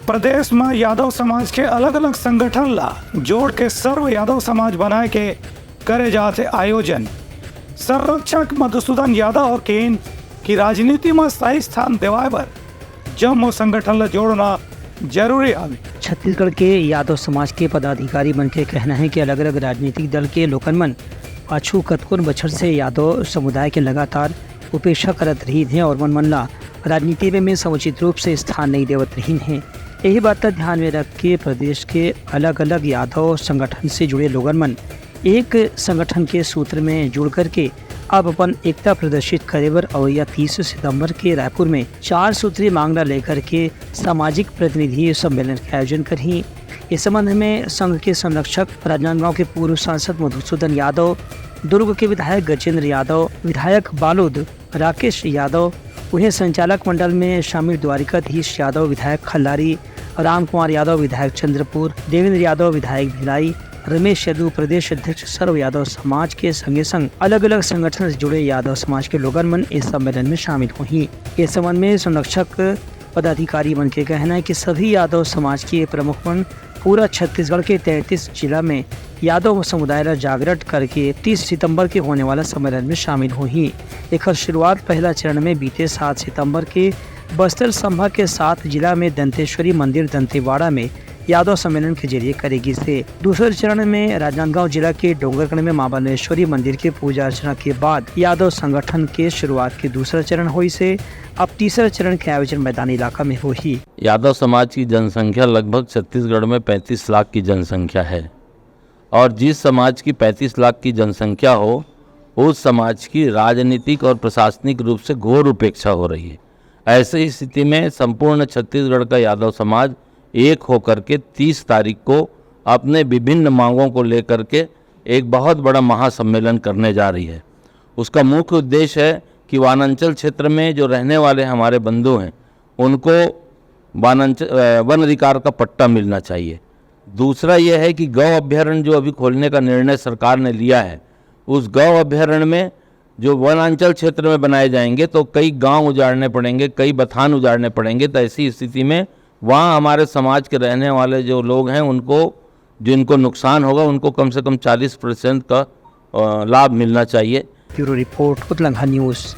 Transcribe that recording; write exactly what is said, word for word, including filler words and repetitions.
प्रदेश म यादव समाज के अलग-अलग संगठन ला जोड़ के सर्व यादव समाज बनाए के करे जात हे आयोजन। संरक्षक मधुसूदन यादव और केन की राजनीति म स्थायी स्थान देवाए बर जम्मो संगठन ला जोड़ना जरूरी हवे। छत्तीसगढ़ के यादव समाज के पदाधिकारी मन के कहना हे कि अलग-अलग राजनीतिक दल के लोगन मन पाछू कतकोन बछर से यादव समुदाय के लगातार उपेक्षा करत रहिन हे और मन मन ला राजनीति में, में समुचित रूप से स्थान नहीं देवत रहिन हे। यही बात ला ध्यान में रख के प्रदेश के अलग-अलग यादव संगठन से जुड़े लोगन मन एक संगठन के सूत्र में जुड़ करके अब अपन एकता प्रदर्शित करे बर अवइया तीस सितंबर के रायपुर में चार सूत्रीय मांग ला लेकर के सामाजिक प्रतिनिधि सम्मेलन के आयोजन करही। इस संबंध में संघ के संरक्षक राजनांदगांव के पूर्व सांसद मधुसूदन यादव, दुर्ग के विधायक गजेंद्र यादव, विधायक बालोद राकेश यादव, उहें संचालक मंडल में शामिल द्वारिकाधीश यादव, विधायक खल्लारी, राम कुमार यादव, विधायक चंद्रपुर, देवेंद्र यादव, विधायक भिलाई, रमेश यदु, प्रदेश अध्यक्ष सर्व यादव समाज के संगे संग अलग-अलग संगठन से जुड़े यादव समाज के लोगन मन इस सम्मेलन में शामिल होही। ये संबंध में संरक्षक पदाधिकारी मन के कहना है कि सभी यादव समाज के प्रमुख मन पूरा छत्तीसगढ़ के तैंतीस जिला में यादव समुदाय ला जागृत करके तीस सितंबर के होने वाला सम्मेलन में शामिल होही। एकर शुरुआत पहला चरण में बीते सात सितंबर के बस्तर संभाग के सात जिला में दंतेश्वरी मंदिर दंतेवाड़ा में यादव सम्मेलन के जरिए करे गिस हे। दूसरे चरण में राजनांदगांव जिला के डोंगरगढ़ में मां बनेश्वरी मंदिर के पूजा अर्चना के बाद यादव संगठन के शुरुआत के दूसरा चरण होइस हे। अब तीसरा चरण के आयोजन मैदानी इलाका में होही। यादव समाज की जनसंख्या लगभग छत्तीसगढ़ में पैंतीस लाख की जनसंख्या है और जिस समाज की पैंतीस लाख की जनसंख्या हो, उस समाज की राजनीतिक और प्रशासनिक रूप से घोर उपेक्षा हो रही है। ऐसी स्थिति में संपूर्ण छत्तीसगढ़ का यादव समाज एक होकर के तीस तारीख को अपने विभिन्न मांगों को लेकर के एक बहुत बड़ा महासम्मेलन करने जा रही है। उसका मुख्य उद्देश्य है कि वनांचल क्षेत्र में जो रहने वाले हमारे बंधु हैं, उनको वनांच-, अ, वन अधिकार का पट्टा मिलना चाहिए। दूसरा यह है कि गौ अभ्यारण्य जो अभी खोलने का निर्णय सरकार ने लिया है, उस गौ अभ्यारण्य में जो वनांचल क्षेत्र में बनाए जाएंगे, तो कई गांव उजाड़ने पड़ेंगे, कई बथान उजाड़ने पड़ेंगे। तो ऐसी स्थिति में वहाँ हमारे समाज के रहने वाले जो लोग हैं, उनको, जिनको नुकसान होगा, उनको कम से कम चालीस परसेंट का, अ, लाभ मिलना चाहिए। Bureau report, Utlangha news.